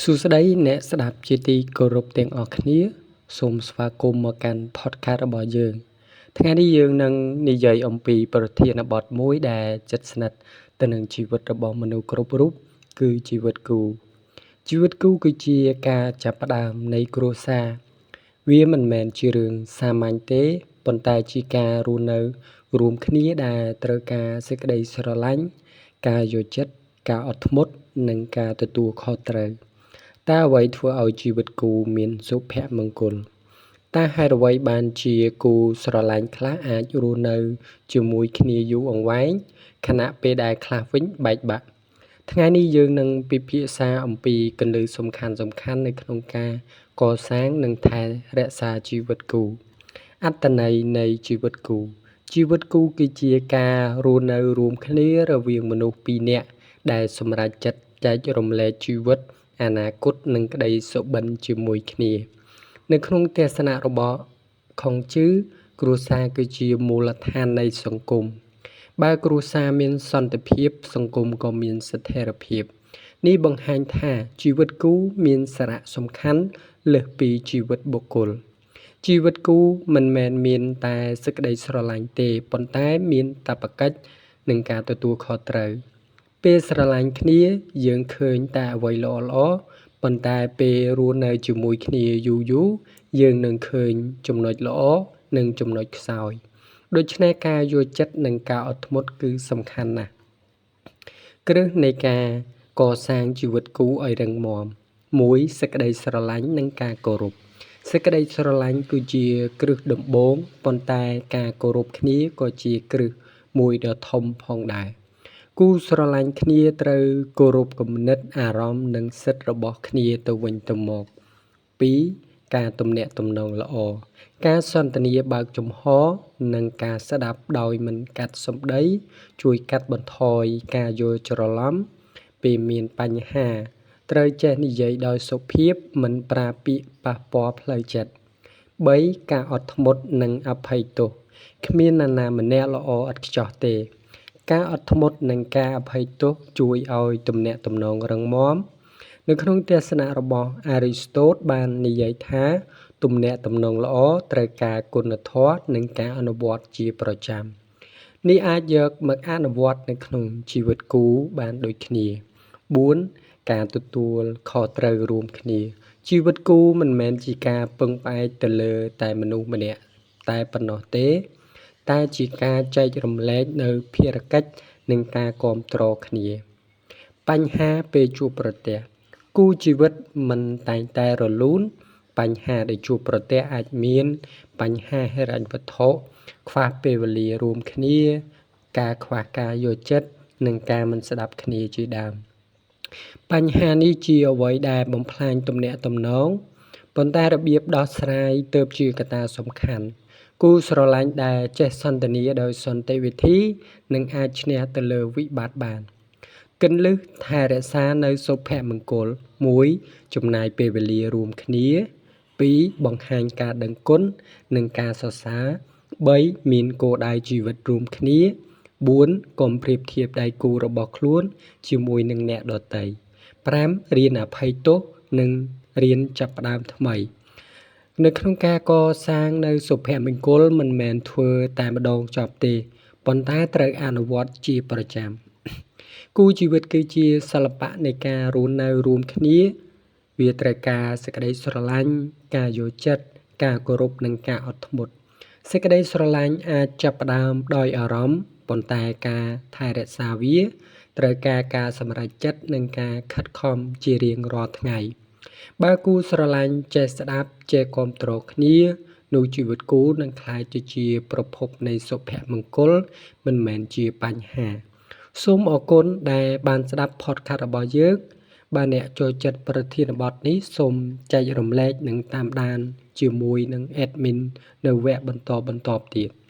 សួស្តីអ្នកស្ដាប់ជាទីគោរពទាំងអស់គ្នាសូមស្វាគមន៍មកកាន់ podcast របស់យើងថ្ងៃនេះយើងនឹងនិយាយអំពីប្រធានបទមួយដែលជិតស្និទ្ធទៅនឹងជីវិតរបស់មនុស្សគ្រប់រូបគឺជីវិតគូជីវិតគូគឺជាការចាប់ផ្ដើមនៃគ្រួសារវាមិនមែនជារឿងសាមញ្ញទេប៉ុន្តែជាការរស់នៅរួមគ្នាដែលត្រូវការសេចក្តីស្រឡាញ់ការយល់ចិត្តការអត់ធ្មត់និងការទទួលខុសត្រូវតើអ្វីធ្វើឲ្យជីវិតគូមានសុភមង្គលតើហេតុអ្វីបានជាគូស្រឡាញ់ខ្លះអាចរស់នៅជាមួយគ្នាយូរអង្វែងខណៈពេលដែលខ្លះវិញបែកបាក់ថ្ងៃនេះយើងនឹងពិភាក្សាអំពីគន្លឹះសំខាន់ៗនៅក្នុងការកសាងនិងថែរក្សាជីវិតគូអត្ថន័យនៃជីវិតគូជីវិតគូគឺជាការរស់នៅរួមគ្នារវាងមនុស្សពីរនាក់ដែលសម្រេចចិត្តចែករំលែកជីវិតអនាគតនិងក្តីសុបិនជាមួយគ្នានៅក្នុងទស្សនៈរបស់ខុងជឺគ្រួសារគឺជាមូលដ្ឋាននៃសង្គមបើគ្រួសារមានសន្តិភាពសង្គមក៏មានស្ថិរភាពនេះបង្ហាញថាជីវិតគូមានសារៈសំខាន់លើសពីជីវិតបុគ្គលជីវិតគូមិនមែនមានតែសេចក្តីស្រឡាញ់ទេប៉ុន្តែមានតបកិច្ចនិងការទទួលខុសត្រូវពេលស្រឡាញ់គ្នាយើងឃើញតែអ្វីល្អៗប៉ុន្តែពេលរស់នៅជាមួយគ្នាយូរៗយើងនឹងឃើញចំណុចល្អនិងចំណុចខ្សោយដូច្នេះការយល់ចិត្តនិងការអត់ធ្មត់គឺសំខាន់ណាស់គ្រឹះនៃការកសាងជីវិតគូឲ្យរឹងមាំ1សេចក្តីស្រឡាញ់និងការគោរពសេចក្តីស្រឡាញ់គឺជាគ្រឹះដំបូងប៉ុន្តែការគោរពគ្នាក៏ជាគ្រឹះមួយដ៏ធំផងដែរគូស្រឡាញ់គ្នាត្រូវគោរពគំនិតអារម្មណ៍និងសិទ្ធិរបស់គ្នាទៅវិញទៅមក2ការទំនាក់ទំនងល្អការសន្ទនាបើកចំហនិងការស្ដាប់ដោយមិនកាត់សម្ដីជួយកាត់បន្ថយការយល់ច្រឡំពេលមានបញ្ហាត្រូវចេះនិយាយដោយសុភាពមិនប្រើពាក្យប៉ះពាល់ផ្លូវចិត្ត3ការអត់ធ្មត់និងអភ័យទោសគ្មាននរណាម្នាក់ល្អឥតខ្ចោះទេការអត់ធ្មត់និងការអភ័យទោសជួយឲ្យទំនាក់ទំនងរឹងមាំនៅក្នុងទស្សនៈរបស់អារីស្តូតបាននិយាយថាទំនាក់ទំនងល្អត្រូវការគុណធម៌និងការអនុវត្តជាប្រចាំនេះអាចយកមកអនុវត្តនៅក្នុងជីវិតគូបានដូចគ្នា4ការទទួលខុសត្រូវរួមគ្នាជីវិតគូមិនមែនជាការពឹងផ្អែកទៅលើតែមនុស្សម្នាក់តែប៉ុណ្ណោះទេតែជាការចែករំលែកនៅភារកិច្ចនិងការគាំទ្រគ្នាបញ្ហាពេលជួបប្រទះគូជីវិតមិនតែងតែរលូនបញ្ហាដែលជួបប្រទះអាចមានបញ្ហាហិរញ្ញវត្ថុខ្វះពេលវេលារួមគ្នាការខ្វះការយល់ចិត្តនិងការមិនស្ដាប់គ្នាជាដើមបញ្ហានេះជាអ្វីដែលបំផ្លាញទំនាក់ទំនងប៉ុន្តែរបៀបដោះស្រាយទើបជាកត្តាសំខាន់គូស្រឡាញ់ដែលចេះសន្ទនាដោយសន្តិវិធីនឹងអាចឈ្នះទៅលើវិបត្តិបានគន្លឹះថែរក្សានៅសុភមង្គល1ចំណាយពេលវេលារួមគ្នា2បង្ហាញការដឹងគុណនិងការសរសើរ3មានគោលដៅជីវិតរួមគ្នា4កុំប្រៀបធៀបដៃគូរបស់ខ្លួនជាមួយនឹងអ្នកដទៃ5រៀនអភ័យទោសនិងរៀនចាប់ផ្ដើមថ្មីនៅក្នុងការកសាងនៅសុភមង្គលមិនមែនធ្វើតែម្ដងចប់ទេប៉ុន្តែត្រូវអនុវត្តជាប្រចាំគូជីវិតគឺជាសិល្បៈនៃការរស់នៅរួមគ្នាវាត្រូវការសេចក្តីស្រឡាញ់ការយល់ចិត្តការគោរពនិងការអត់ធ្មត់សេចក្តីស្រឡាញ់អាចចាប់ផ្ដើមដោយអារម្មណ៍ប៉ុន្តែការថែរក្សាវាត្រូវការការសម្រេចចិត្តនិងការខិតខំជារៀងរាល់ថ្ងៃបើគូស្រឡាញ់ចេះស្ដាប់ចេះគាំទ្រគ្នានោះជីវិតគូនឹងក្លាយទៅជាប្រភពនៃសុភមង្គលមិនមែនជាបញ្ហាសូមអរគុណដែលបានស្ដាប់ podcast របស់យើងបើអ្នកចូលចិត្តប្រធានបទនេះសូមចែករំលែកនិងតាមដានជាមួយនឹង admin នៅវគ្គបន្តបន្ទាប់ទៀត។